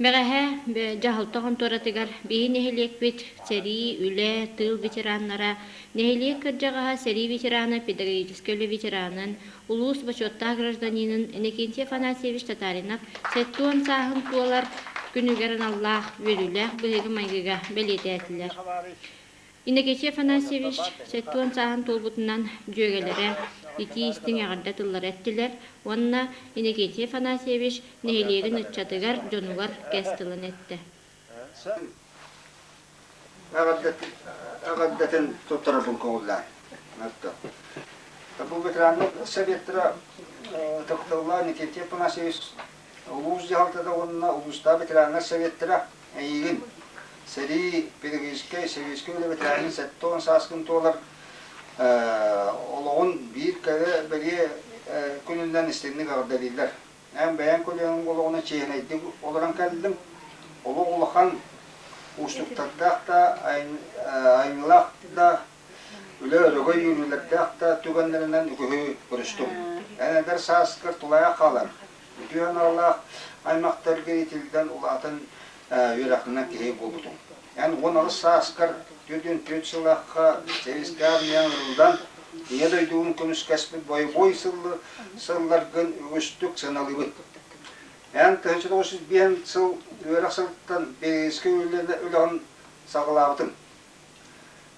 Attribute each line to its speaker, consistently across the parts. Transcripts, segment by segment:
Speaker 1: Бэҕэһээ дьаһалта хонтуоратыгар биһи нэһилиэкпит сэрии, үлэ, тыыл ветераннара, нэһилиэк кырдьаҕаһа сэрии ветерана, педагогическай үлэ ветеранын, улуус бочуоттаах гражданинын Иннокентий Афанасьевич Татаринов 70 сааһын туолар күнүгэр аналлаах үөрүүлээх быһыыга-майгыга бэлиэтээтилэр. Иннокентий Афанасьевич 70 сааһын туолбутунан дьүөгэлэрэ итии-истиҥ эҕэрдэ тыллары эттилэр уонна Иннокентий Афанасьевич нэһилиэгин ыччатыгар, дьонугар кэс тылын эттэ.
Speaker 2: Эҕэрдэтин туттарарбын көҥүллээн. Бу ветераннар советтара ытыктабыллаах Никитий Афанасьевич улуус дьаһалтата уонна улуустаах ветераннар советтара эйигин сэрии педагогическай сэбиэскэй үлэ ветеранын 70 сааскын туолар олоҕун биир кэрэ бэлиэ күнүнэн истиҥник эҕэрдэлииллэр. Эн бэйэҥ көлүөҥ олоҕуна чиэһинэйдик олорон кэллиҥ. Олох улахан уустуктардаах да, айымньылаах да, үлэ өрөгөй үөрүүлэрдээх да түгэннэринэн үгүһү көрүстүҥ. Эн эдэр сааскар тулаайах хаалан, үтүө аналлаах аймахтарга иитиллэн улаатан үөрэхтэнэн киһи буолбутуҥ. Эн 18 сааскар 44 сыллаахха сэбиэскэй армияҥ ырыллан, Ийэ дойдугун көмүскэспит бойобуой сылларгын үгүстүк сыаналыыбыт. Эн 1905 сыл үөрэх сылыттан педагогическай үлэҕин саҕалаабытыҥ.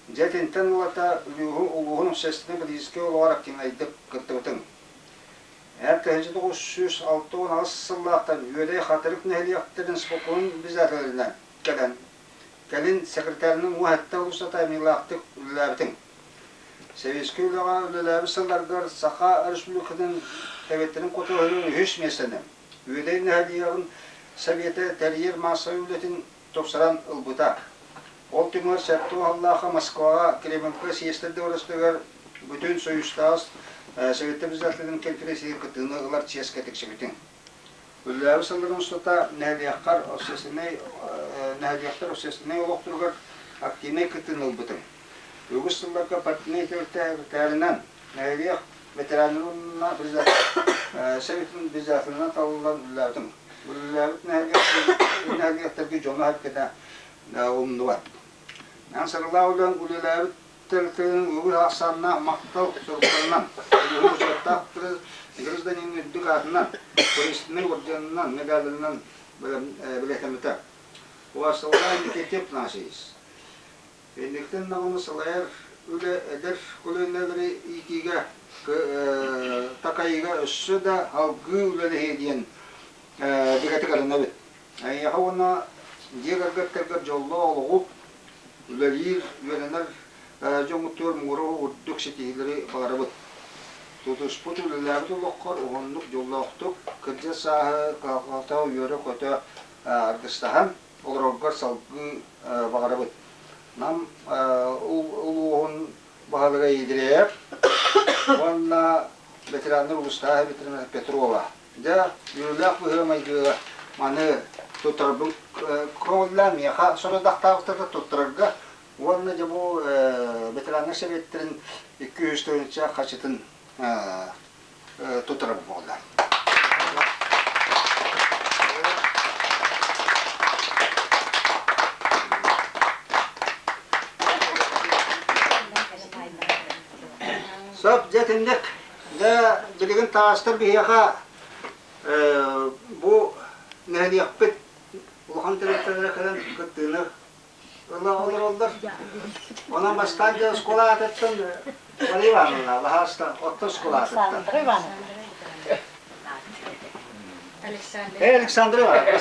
Speaker 2: Дьэ итинтэн ылата улууһун общественнай-политическай олоҕор активнайдык кыттыбытыҥ. Эн 1968 сыллаахтан Үөдэй Хатырык нэһилиэктэрин спокойун председателинэн кэлэн, кэлин секретарынан уоһэттэ улуустата аймыылаахтык үлэлээбитиҥ. Сэбиэскэй үлэҕэ үлэлээбит сылларгар Саха Республикатын Сэбиэттэрин хотуоһугар үһүс миэстэни Үөдэй нэһилиэгин Сэбиэтэ тэрийэр маассабай үлэтин тупсаран ылбыта. Ол түмүгэр сэттэ уһаллаахха Москваҕа Кремльга съезтэр дворецтарыгар бүтүн Союзтаах Сэбиэттэр председателин конференциятыгар кыттыыны ылар чиэскэ тиксибитиҥ. Үлэлээбит сылларын устата нэһилиэккэр общественнай нэһилиэктэр общественнай олохторугар активнай кыттыыны ылбытыҥ. Үгүс сылларга партийнай тэрилтэлэринэн нэһилиэк ветеранын советын председателинэн талыллан үлэлээбитим. Үлэлээбит нэһилиэктэргэ дьону эркэтэ умнубат. Эн сыралаах үлэҥ үлэлээбит тэрилтэлэрин үгүс ахсааннаах махтал суруктарынан, улууһун бочуоттаах гражданин үрдүк аатынан, туристнай орденынан, медалынан бэлиэтэммитэ. Убаастабыллаах Никитин Афанасьевич, Инниктэн даҕаны салайар үлэ эдэр көлүөнэлэри иитиигэ, такайыыга өссө да алгыы үлэлэһиэ диэн бигэтик эрэнэбит. Эйиэхэ уонна дьиэ кэргэттэргэр дьоллоох олоҕу, үлэлиир, үөрэнэр дьоҥҥутугар муҥура үрдүк ситиһиилэри баҕарабыт. Тутуспут үлэлээбит олоххор уһуннук, дьоллоохтук, кырдьар сааһы кыһалҕата үөрэ-көтө аргыстаһан, олороргор салгыы баҕарабыт. Нам улууһун баһылыга Идреев уонна ветераннар улуустааҕы ветеринар Петрова. Дьэ, үөрүүлээх быһыы-майгыга маны туттарбын көҥүллээн миэхэ сорудахтаабыттара туттарарга уонна дьэ бу ветераннар сэбиэттэрин 200 тыһыынча хачытын туттарар буолла. Сөп, дьэ итинник. Дьэ, билигин таастар биһиэхэ бу нэһилиэкпит улахан тэрилтэлэрэ кэлэн кыттыыны ыла олороллор. Онон бастаан дьэ оскуола аатыттан Мария Ивановна, баһаалыста, оттон оскуола аатыттан.
Speaker 3: Александр.
Speaker 2: Э, Александр Ивановна,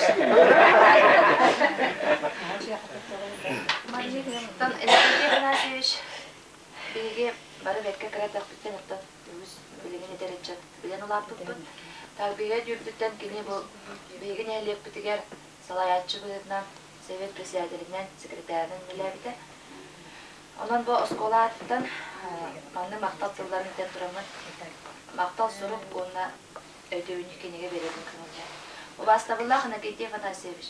Speaker 3: Оттон Иннокентий Афанасьевич биһиги бары бэркэ кыра эрдэхпиттэн оттон үгүс билигин эдэр ыччат билэн улааппыппыт. Тарбыйа дүүрбүттэн кини бу биһиги нэһилиэкпитигэр салайааччы быһыытынан совет председателинэн, секретарынан үлэлээбитэ. Онон бу оскуола аатыттан маннык махтал тылларын этэн тураммын, махтал сурук уонна өйдөбүнньүк кинигэ биэрэрбин көҥүллээн. Убаастабыллаах Иннокентий Афанасьевич,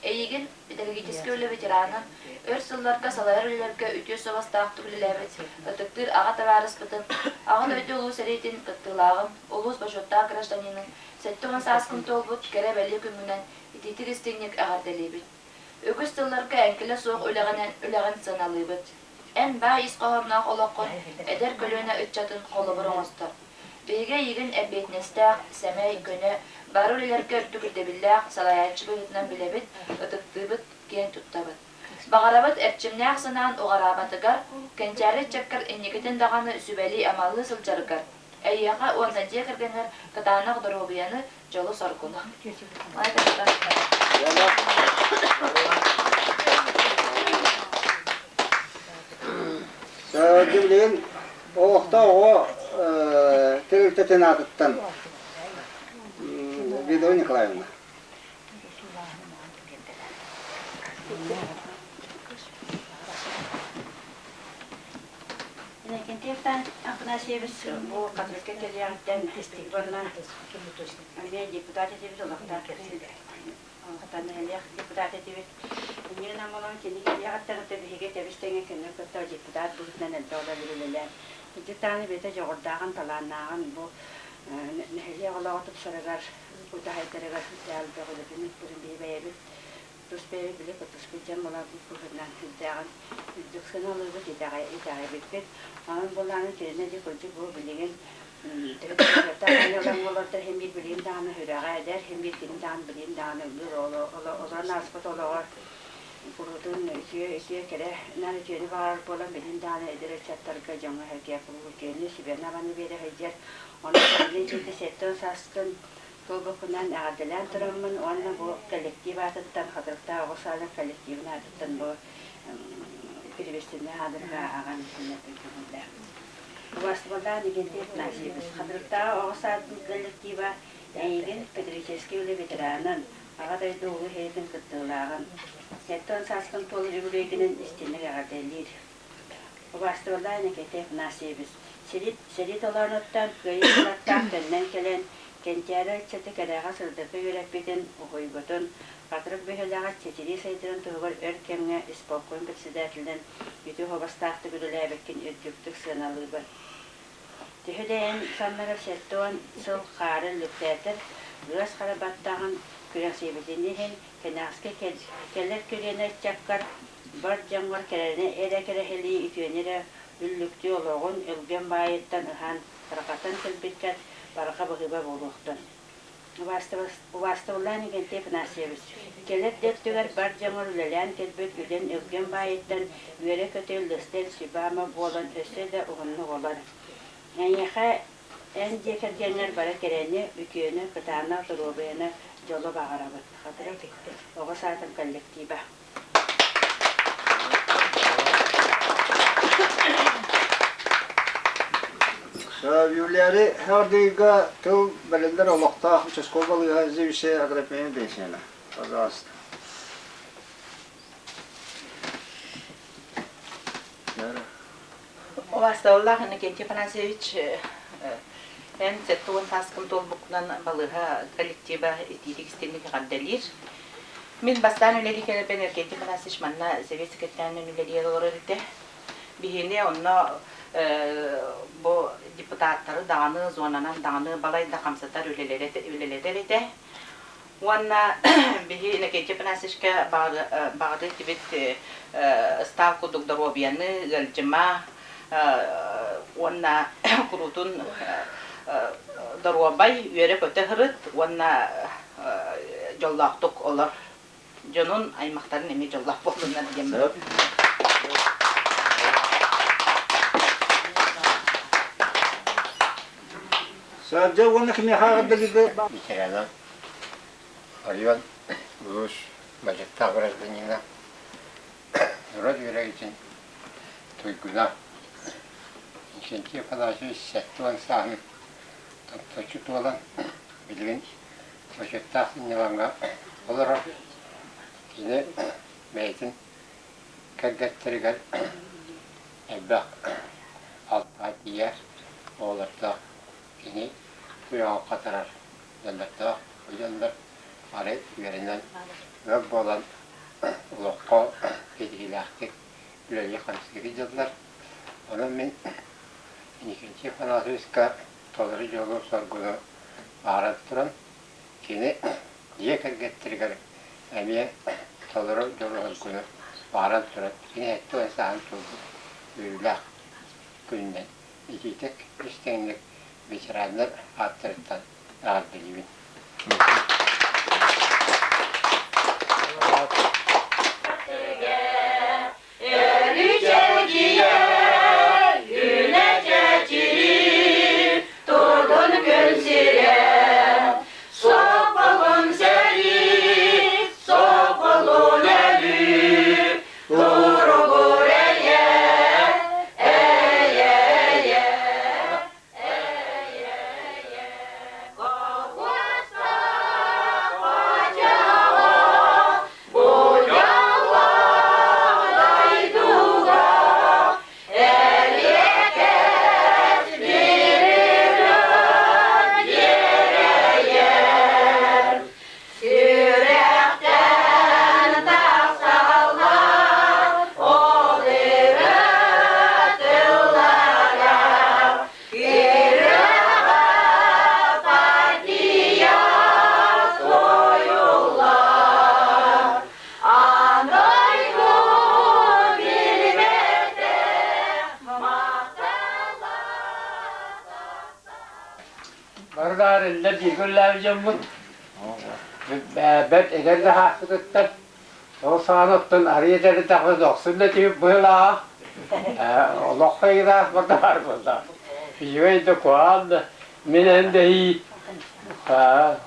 Speaker 3: эйигин педагогическай үлэ ветеранын, өр сылларга салайар үлэлэргэ үтүө суобастаахтык үлэлээбит ытыктыыр аҕа табаарыспытын, Аҕа дойду Улуу сэриитин кыттыылааҕын, улуус бочуоттаах гражданинын 70 сааскын туолбут кэрэ бэлиэ күҥҥүнэн. итиитик-истиҥник эҕэрдэлиибит. Үгүс сылларга эҥкилэ суох үлэҕинэн үлэҕин сыаналыыбыт. Эн баай ис хоһоонноох олоххун эдэр көлүөнэ ыччатын холобур оҥостор. Биһиги эйигин эппиэтинэстээх, сэмэй, көнө, бары үлэлэргэ үрдүк ирдэбиллээх салайааччы быһыытынан билэбит, ытыктыыбыт, киэн туттабыт. Баҕарабыт эрчимнээх санаан уҕараабатыгар, кэнчээри ыччаккар инникитин даҕаны сүбэлии-амалыы сылдьаргар, эйиэхэ уонна дьиэ кэргэҥҥэр кытаанах доруобуйаны, дьолу-соргуну.
Speaker 2: Билигин олохтоох оҕо тэрилтэтин аатыттан Людмила Николаевна.
Speaker 4: Иннокентий Афанасьевич бу Хатырыкка кэлиэҕиттэн уонна эмиэ депутат этибит олохтоох Хатан нэһилиэк депутат этибит. Инньэ гынан буолан кини кэлиэҕиттэн ото биһиги тэбис-тэҥэ көнө кытта депутат быһыытынан элбэх үлэ үлэлээн. Ити даҕаны бэйэтэ дьоҕурдааҕын, талааннааҕын бу нэһилиэк олоҕо тупсарыгар, утаһайдарыгар элбэх үлэтин ыыппытын биһи бэйэбит тус бэйэбит били кыттыспыт дьон буоларбыт быһыытынан сүрдээҕин үрдүк сыаналыыбыт, итэҕэйбиппит. Онон буоллаҕына кинини дьэ кырдьык бу билигин төһө олордор иһин биир билигин даҕаны сүрэҕэ эдэр, иһин биир кини даҕаны билигин даҕаны ыллыыр олорон ааспыт олоҕор куруутун үтүө үтүө кэрэ наар үтүөнү баҕарар буолан билигин даҕаны эдэр ыччаттарга дьоҥҥо сэргэ куруук үтүөнү сүбэни-абаны биэрэ сылдьар. Онон кэлин дьиэтэ 70 сааскын Туолбуккунан эҕэрдэлээн тураммын уонна бу коллектив аатыттан, Хатырыктаах оҕо саадын коллективын аатыттан бу приветственнай аадырга ааҕан иһитиннэрбин көҥүллээх. Убаастабыллаах Никентий Афанасьевич, Хатырыктааҕы оҕо саадын коллектива эйигин педагогическай үлэ ветеранын, Аҕа дойду Улуу сэриитин кыттыылааҕын, 70 сааскын туолар үбүлүөйгүнэн истиҥник эҕэрдэлиир. Убаастабыллаах Никита Афанасьевич, сэрии толоонуттан кыайыы кынаттаах төннөн кэлэн, кэнчээри ыччаты кэрэҕэ-сырдыкка үөрэппитин, уһуйбутун, Хатырык бөһүөлэгэ чэчирии сайдарын туһугар өр кэмҥэ исполком председателинэн үтүө суобастаахтык үлэлээбиккин үрдүктүк сыаналыыбын. Төһө да эн санныгар 70 сыл хаары үллүктээтэр, ыас хара баттаҕын күрэхсийбитин иһин, кэнэҕэски кэлэр көлүөнэ ыччаккар Бар дьоҥҥор кэрэни эрэ кэрэһилии, үтүөнү эрэ үллүктүү олоҕун өлгөм баайыттан ыһан, тарҕатан кэлбиккэр барҕа баһыыба буолуохтун. Убаастабыллаах Иннокентий Афанасьевич, кэлэр да өттүгэр бар дьоҥҥор үлэлээн кэлбит үлэн өлгөм баайыттан үөрэ-көтө үллэстэн сүбэ-ама буолан өссө да уһуннук олор. Эйиэхэ эн дьиэ кэргэҥҥэр бары кэрэни, үтүөнү, кытаанах доруобуйаны, дьолу баҕарабыт. Хатырык оҕо саатын коллектива.
Speaker 2: Юлиари Хардыйга тыл бэлэллэр олохтоох участковай балыыһа заведующая Аграфена Бесина. Пожалуйста.
Speaker 5: Убаастабыллаах Иннокентий Афанасьевич, эн 70 сааскын туолбуккунан балыыһа коллектива итиитик истиҥник эҕэрдэлиир. Мин бастаан үлэлии кэлэрбэр Иннокентий Афанасьевич манна сэбиэт секретарынан үлэлиир олорор этэ. Биһини онно бу депутаттары даҕаны, зонанан даҕаны балай да хамсатар үлэлэтэр этэ. Уонна биһи Иннокентий Афанасьевичка баҕарыы этибит ыстаал курдук доруобуйаны, ыалдьыма уонна куруутун доруобай, үөрэ-көтө сырыт уонна дьоллоохтук олор. Дьонун, аймахтарын эмиэ дьоллоох буоллуннар диэн.
Speaker 2: Саадьа уонна кимиэхэ аҕардалыыга
Speaker 6: Ветерана оройуон улуус бочуоттаах гражданина норуот үөрэҕин туйгуна Иннокентий Афанасьевич 70 сааһын томточчу туолан билигин бочуоттаах сынньалаҥҥа олорор. Кини бэйэтин кэргэттэригэр элбэх алтаҕа тиийэр оҕолордоох. Кини туйаҕын хатарар дьоннордоох. Бу дьоннор арай үөрэнэн ыал буолан олоххо ситиһиилээхтик үлэлии-хамсыы сылдьаллар. Онон мин Иннокентий Афанасьевичка толору дьолу-соргуну баҕаран туран, кини дьиэ кэргэттэригэр эмиэ толору дьолу-соргуну баҕаран туран кини 70 сааһын туолбут үөрүүлээх күнүнэн итиитик истиҥник ветераннар ааттарыттан эҕэрдэлиибин.
Speaker 7: Турдун күн сирэ, сополун сэрии, сополун өлүү, туругур эйэ, эйэ, эйэ, эйэ, эйэ. Колхуоста хочоҕо, бу дьоллоох дойдуга Эриэкэс бириһүн дьиэрэйэр, сүрэхтэн тахсаллар ол ырыа тыллара. Ырыаҕа партия суойуллар, Аан дойду билбэтэ махтала
Speaker 6: Барылар иллэр бииргэ үлэлээбит дьоммут. Бэрт эдэр да хаахпытыттан ол саҕана оттон арыйа эдэрдэхпит дохсун да түһүк быһыылааҕа. Олоххо ыраах барда баар буолла. Үчүгэй да куһаҕан да мин эн дэһии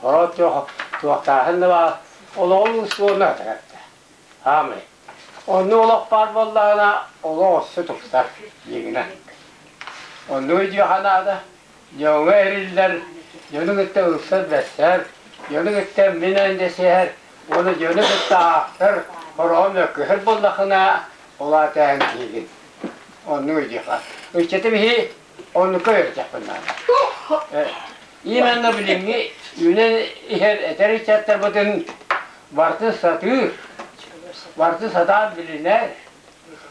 Speaker 6: хороо туохтааһын да баар олоҕун устуона атаҕатта. Аамай. Онну олох баар буоллаҕына, олох өссө тупсар дьиҥинэн. Оннук өйдүөххэ наада. Дьоҥҥо эриллэр, дьону кытта ылсар-бэссэр, дьону кытта мин дэсиһэр, уонна дьону кытта аахтар, хороҕо мөккүһэр буоллаххына, ол аата эн киһигин. Оннук өйдүөххэ. Ыччаты биһи оннукка үөрэтиэхпин наада. Именно билиҥҥи үүнэн иһэр эдэр ыччаттарбытын барытын сатыыр, барытын сатаан билинэр,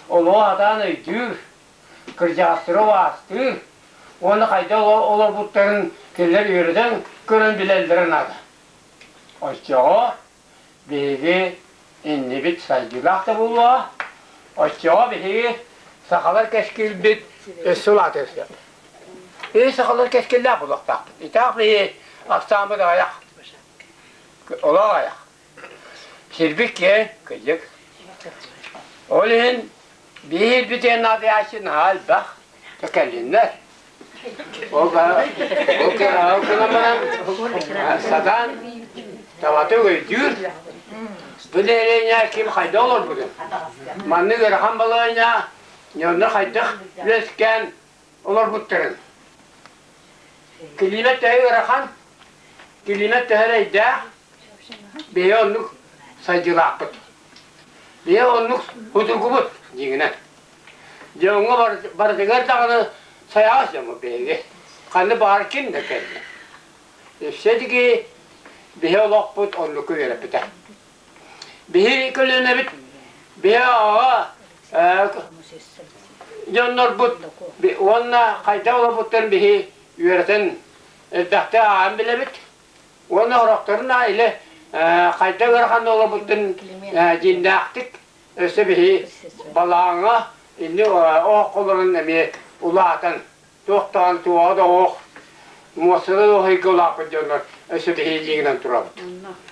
Speaker 6: олоҕу сатаан өйдүүр, кырдьаҕастары убаастыыр уонна хайдах олорбуттарын кинилэр үөрэтэн көрөн билэллэрэ наада. Оччоҕо биһиги иннибит сайдыылаах да буолуоҕа, оччоҕо биһиги сахалар кэскилбит өссө улаатыа сөп. Биһиги сахалар кэскиллээх буолуохтаахпыт. Итаах биһи ахсааммыт аҕыйах. Олох аҕыйах. Сирбит киэҥ, кырдьык. Ол иһин биһи ирбитигэр наадыйааччы наһаа элбэх. Кэллиннэр. Ол гынан баран сатаан табатык өйдүүр. Бу нэһилиэнньэ ким хайдах олорбутун, маннык ыарахан балаһыанньа дьонно хайдах үөскээн олорбуттарын. Килиимэт төһө ыарахан, килиимэт төһө эрэйдээх, биһи оннук сайдыылаахпыт. Биһи оннук судургубут дьиҥинэн. Дьоҥҥо барытыгар даҕаны сайаҕас дьоммут биһиги. Ханна баар ким да кэллэ. Все-таки биһи олохпут оннуку үөрэппитэ. Биһи көлүөнэбит биһи аҕа дьоннорбут уонна хайдах олорбуттарын биһи үөрэтэн элбэхтэ ааһан билэбит. Уонна орохторун илэ хайдах ыарахан олорбуттарын дьиҥнээхтик Өссө биһи балааҥҥа инни ооххолорун эмиэ улаатан туохтаан туоҕа да оох муостада да оһойго улааппыт дьоннор өссө биһи илиигинэн турабыт.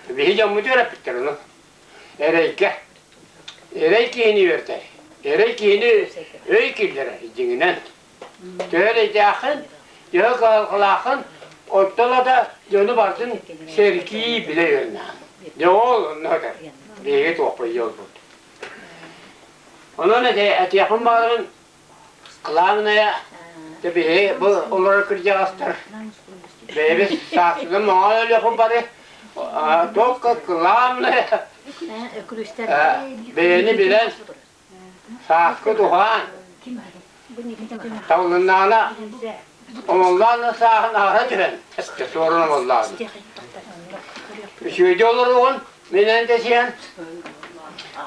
Speaker 6: Биһи дьоммут үөрэппиттэр ону. Эрэйгэ. Эрэй киһини үөрэтэр. Эрэй киһини өй киллэрэр дьиҥинэн. Төһө эрэйдээххин, төһө кыһалҕалааххын, оттон да дьону барытын сэргии билэ үөрэнэҕин. Дьэ ол онно этэр. Биһиги туохпут дьолбут. Онон этиэхпин баҕарабын, главное, биһиги бу олорор кырдьаҕастар бэйэбит сааскынан моҥоон өлүөхпүт бары, только главное бэйэни билэн Сааскы туһаан, табылыннаҕына омоллоон да сааһын аһара түһэн, суорун омоллоон. Үчүгэйдик олоруоҕун мин эн дэсиһэн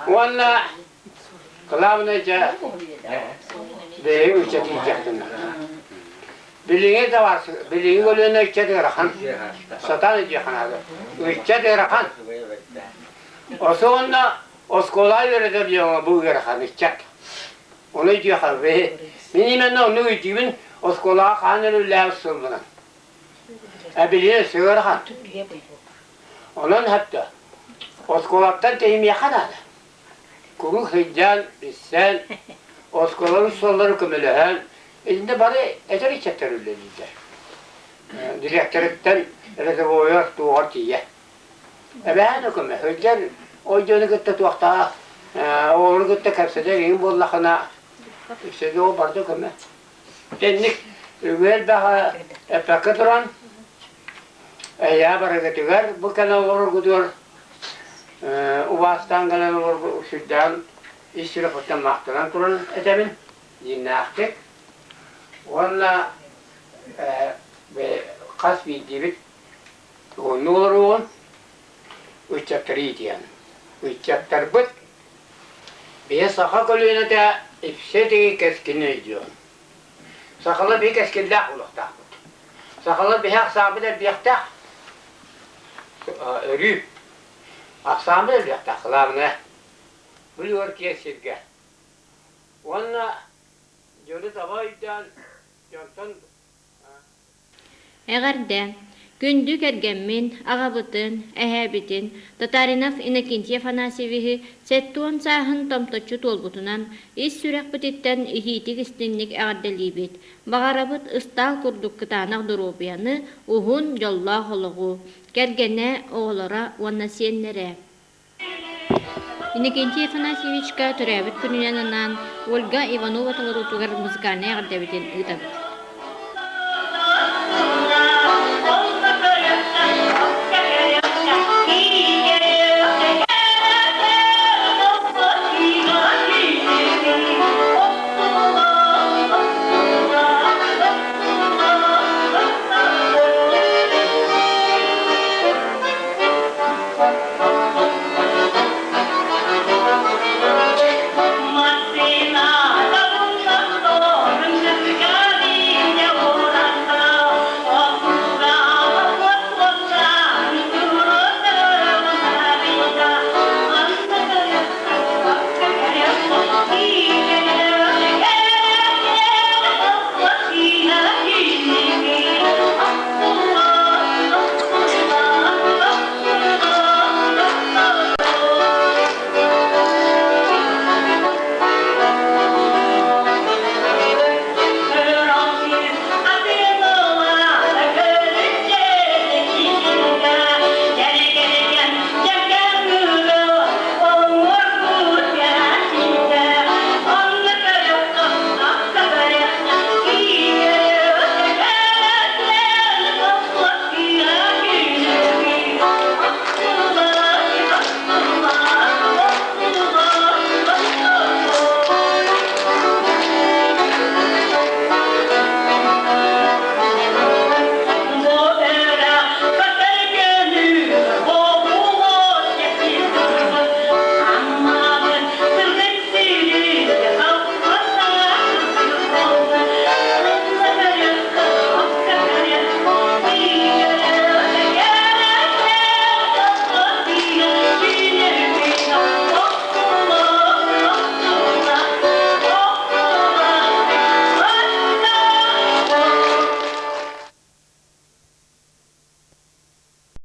Speaker 6: уонна главное дьэ бэйэҥ ыччат иитиэхтин Билиҥҥи да бар, билиҥҥи көлүөнэ ыччат ыарахан. Сатаан өйдүөххэ наада. Ыччат ыарахан. Осуонна оскуола үөрэтэр дьоҥҥо бу ыарахан ыччат. Ону өйдүөххэ Мин именно оннук өйдүүбүн оскуолаҕа хаан өрүллээбит сылбынан. Эбилиэн өссө ыарахан. Онон хатта оскуолаттан тэйимиэххэ наада. Куруук сылдьан, билсэн, оскуоланы суоллары көмөлөһөн, итиннэ бары эдэр ыччаттар үлэлииллэр. Дириэктэриттэн рядовойар туоҕар тиийэ. Эбээн да көмө сылдьар ол дьону кытта туохтаах оҕолору кытта кэпсэтэр иһин буоллахына үксэ ол барыта көмө. Итинник үгү элбэҕи эппэккэ туран эйээ барыгытыгар бу кэлэн олороргутугар убаастаан кэлэн олорбут сүрдээн ис сүрэхпиттэн махтанан туран этэбин дьиҥнээхтик уонна хас биирдиибит уһуннук олоруоҕун ыччаттары иитиэн ыччаттарбыт биһи саха көлүөнэтэ ипсэ тиги кэскини өйдүөн сахалар биһи кэскиллээх буолуохтаахпыт сахалар биһи ахсаабыт элбиэхтээх өрүү ахсааммыт элбиэхтээх кылаабынайа бу киэҥ сиргэ уонна дьону таба өйдөөн дьонтон
Speaker 1: Эҕэрдэ! Күндү кэргэммин, аҕабытын, эһээбитин Татаринов Иннокентий Афанасьевиһы 70 сааһын томточчу туолбутунан ис сүрэхпититтэн иһиитик-истиҥник эҕэрдэлиибит! Баҕарабыт ыстаал курдук кытаанах доруобуйаны, уһун, дьоллоох олоҕу, кэргэнэ, оҕолоро уонна сиэннэрэ. Иннокентий Афанасьевичка төрөөбүт күнүнэн анаан Ольга Иванова толоруутугар музыкальнай эҕэрдэбитин ыытабыт.